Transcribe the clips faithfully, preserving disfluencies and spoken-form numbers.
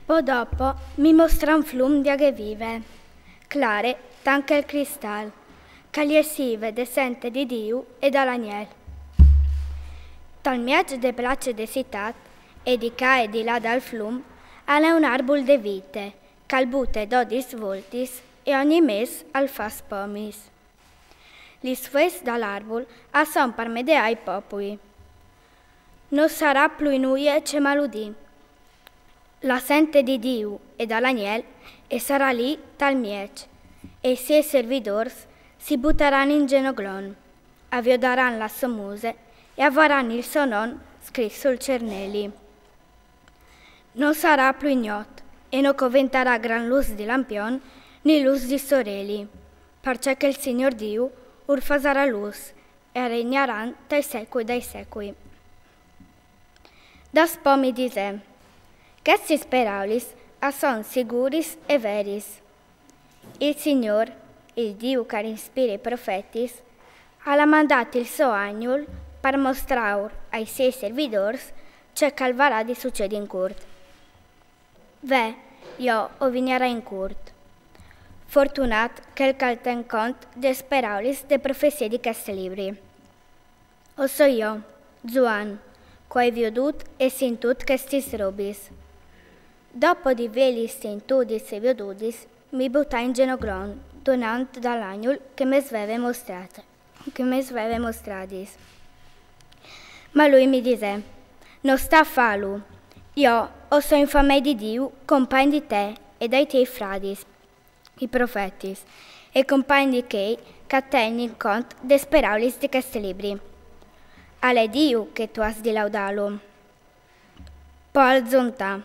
Po dopo mi mostra un flum di aghe vive, clare tant che il cristal, che al jessive de sente di Diu e da l'agnel. Tal mieç de place de citat e di ca e di là dal flum al è un arbul de vite, che al bute dodis voltis e ogni mes al fâs pomis. Lis fueis dal arbul a son par medeâ i popui. No sarà plui nuie ce maludî. La sente di Diu e da l'agnel e sarà li tal mieç, e i siei servidôrs si butaran in zenoglon, a viodaran la sô muse e a varan il so non scrit sul cerneli. No sarà plui gnot, e no coventarà gran lûs di lampion ni lûs di soreli, parcè che il Signôr Diu ur fasarà lûs e a regnaran tai secui dai secui. Daspò mi disè: chestis peraulis a son siguris e veris. Il Signôr, il Diu che al inspire i profetis, al à mandât il so agnul par mostrâur ai siei servidôrs ce che al varà di sucedi in curt. Ve, jo o vignarai in curt. Fortunât chel che al ten cont des peraulis de profezie di chest libri. O soi jo, Zuan, che o ai viodût e sintût chestis robis. Dopo di vêlis sintudis e viodudis, mi butai in zenoglon, donant dal agnul che mes veve mostrât, che mes veve mostradis. Ma lui mi disè: no sta fâlu. Jo o soi un famei di Diu, compagn di te e dai tiei fradis, i profetis, e compagn di chei che a tegnin cont des peraulis di chest libri. Al è Diu che tu âs di laudâlu. Po al zontà: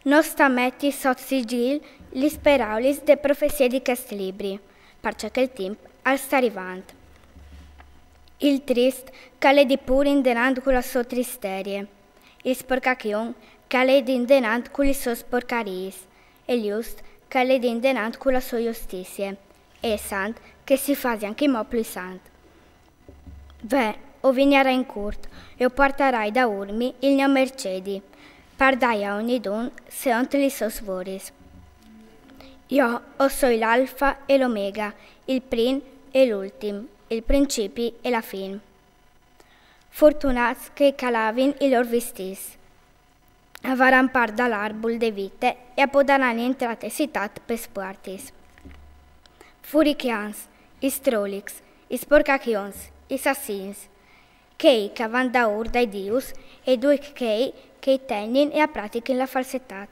no sta meti sot sigil lis peraulis de profezie di chest libri, parcè che il timp al sta rivant. Il trist che al è di pûr indenant cu la sô tristerie, il sporcachion che al è di indenant cu lis sôs sporcariis, e il just che al è di indenant cu la sô justizie, e il sant che si fasi ancjemò plui sant. Ve, o vignarai in curt e o puartarai daûr mi il gno mercedi, par dâi a ognidun seont lis sôs voris. Jo o soi l'alfa e l'omega, il prin e l'ultim, il principi e la fin. Fortunâts chei che a lavin i lôr vistîts, a varan part dal arbul de vite e a podaran jentrâ te citât pes puartis. Furichians, i strolics, i sporcachions, i sassins, chei che a van daûr dai dius e ducj chei che i tegnin e a pratichin la falsetât.